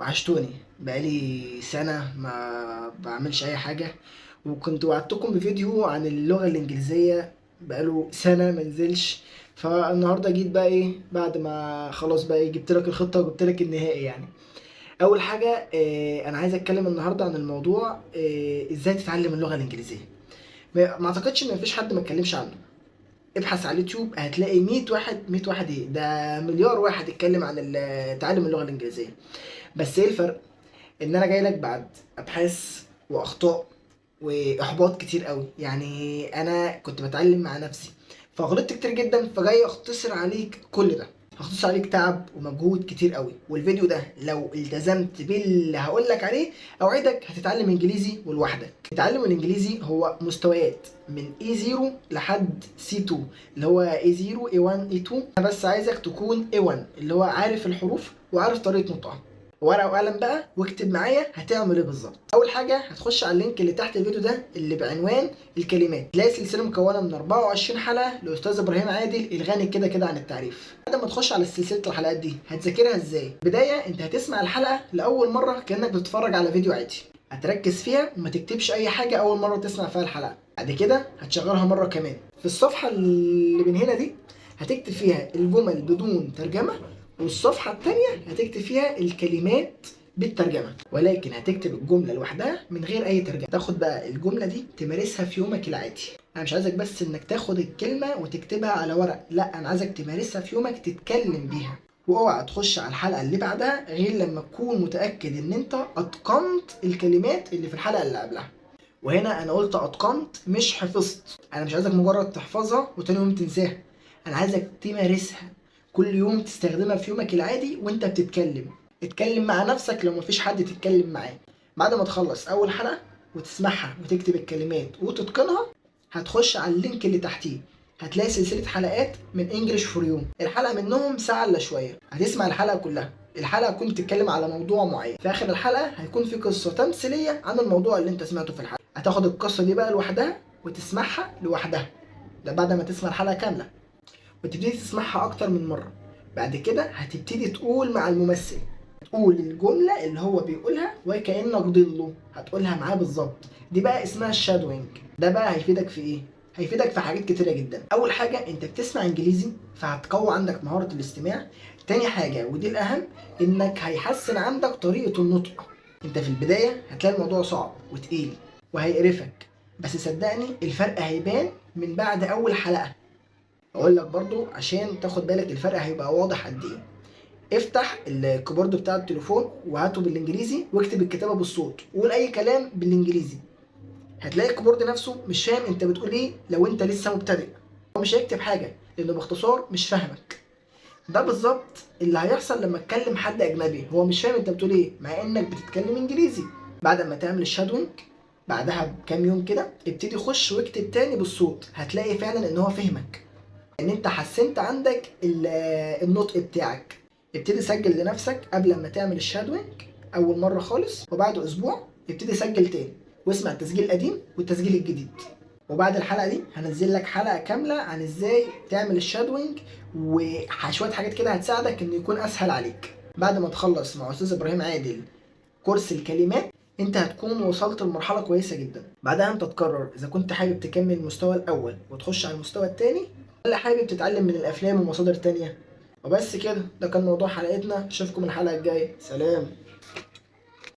وحشتوني. بقالي سنة ما بعملش أي حاجة، وكنت وعدتكم بفيديو عن اللغة الإنجليزية بقاله سنة ما نزلش. فالنهاردة جيت بقى إيه بعد ما خلاص بقى إيه، جبت لك الخطة وجبت لك النهائي يعني. أول حاجة أنا عايز أتكلم النهاردة عن الموضوع إزاي تتعلم اللغة الإنجليزية. ما أعتقدش إن مفيش حد ما اتكلمش عنه. ابحث على اليوتيوب هتلاقي 100 واحد، 100 واحد ايه ده، مليار واحد اتكلم عن تعلم اللغة الانجليزيه. بس ايه الفرق؟ ان انا جاي لك بعد ابحاث واخطاء واحباط كتير قوي. يعني انا كنت بتعلم مع نفسي فغلطت كتير جدا، فجاي اختصر عليك كل ده. هختصر عليك تعب ومجهود كتير قوي. والفيديو ده لو التزمت باللي هقول لك عليه اوعدك هتتعلم انجليزي ولوحدك. تعلم الانجليزي هو مستويات من A0 لحد C2، اللي هو A0 A1 A2. انا بس عايزك تكون A1، اللي هو عارف الحروف وعارف طريقة نطقها. ورقة وقلم بقى واكتب معايا هتعمل ايه بالظبط. اول حاجة هتخش على ال link اللي تحت الفيديو ده اللي بعنوان الكلمات، تلاقي سلسلة مكونة من 24 حلقة لاستاذ ابراهيم عادل الغني كده كده عن التعريف. بعد ما تخش على سلسلة الحلقات دي هتذاكرها ازاي؟ بداية انت هتسمع الحلقة لاول مرة كانك بتتفرج على فيديو عادي، هتركز فيها وما تكتبش اي حاجة اول مرة تسمع فيها الحلقة. بعد كده هتشغلها مرة كمان. في الصفحة اللي من هنا دي هتكتب فيها الجمل بدون ترجمه، والصفحة التانية هتكتب فيها الكلمات بالترجمة، ولكن هتكتب الجملة لوحدها من غير أي ترجمة. تاخد بقى الجملة دي تمارسها في يومك العادي. أنا مش عايزك بس إنك تاخد الكلمة وتكتبها على ورق، لا، أنا عايزك تمارسها في يومك، تتكلم بيها. واوعى تخش على الحلقة اللي بعدها غير لما تكون متأكد إن أنت أتقنت الكلمات اللي في الحلقة اللي قبلها. وهنا أنا قلت أتقنت مش حفظت. أنا مش عايزك مجرد تحفظها وتاني يوم تنساها، أنا عايزك تمارسها كل يوم، تستخدمها في يومك العادي وانت بتتكلم. اتكلم مع نفسك لو مفيش حد تتكلم معاه. بعد ما تخلص اول حلقة وتسمعها وتكتب الكلمات وتتقنها، هتخش على ال link اللي تحتيه هتلاقي سلسلة حلقات من English for you. الحلقة منهم ساعة الا شوية، هتسمع الحلقة كلها. الحلقة هتكون بتتكلم على موضوع معين، في اخر الحلقة هيكون في قصة تمثيلية عن الموضوع اللي انت سمعته في الحلقة. هتاخد القصة دي بقى لوحدها وتسمعها لوحدها، ده بعد ما تسمع الحلقة كاملة، وتبتدي تسمعها اكتر من مرة. بعد كده هتبتدي تقول مع الممثل، تقول الجملة اللي هو بيقولها وكأنك ضله، هتقولها معاه بالظبط. دي بقى اسمها ال shadowing. ده بقى هيفيدك في ايه؟ هيفيدك في حاجات كتيرة جدا. اول حاجة، انت بتسمع انجليزي فهتقوي عندك مهارة الاستماع. تاني حاجة ودي الاهم، انك هيحسن عندك طريقة النطق. انت في البداية هتلاقي الموضوع صعب وتقيل وهيقرفك، بس صدقني الفرق هيبان من بعد اول حلقة. اقول لك برضو عشان تاخد بالك الفرق هيبقى واضح قد ايه. افتح ال keyboard بتاع التليفون وهاته بالانجليزي واكتب الكتابة بالصوت وقول اي كلام بالانجليزي. هتلاقي ال keyboard نفسه مش فاهم انت بتقول ايه. لو انت لسه مبتدئ هو مش هيكتب حاجة لانه باختصار مش فاهمك. ده بالظبط اللي هيحصل لما تكلم حد اجنبي، هو مش فاهم انت بتقول ايه مع انك بتتكلم انجليزي. بعد ما تعمل ال shadowing بعدها بكام يوم كده ابتدي خش واكتب تاني بالصوت، هتلاقي فعلا ان هو فهمك، ان انت حسنت عندك النطق بتاعك. ابتدي سجل لنفسك قبل ما تعمل ال shadowing اول مرة خالص، وبعد اسبوع ابتدي سجل تاني واسمع التسجيل القديم والتسجيل الجديد. وبعد الحلقة دي هنزل لك حلقة كاملة عن ازاي تعمل ال shadowing وشوية حاجات كده هتساعدك انه يكون اسهل عليك. بعد ما تخلص مع استاذ ابراهيم عادل كورس الكلمات انت هتكون وصلت لمرحلة كويسة جدا. بعدها انت تقرر اذا كنت حابب تكمل المستوى الاول وتخش على المستوى الثاني، ولا حابب تتعلم من الافلام ومصادر تانية. وبس كده، ده كان موضوع حلقتنا. اشوفكم الحلقة الجاية. سلام.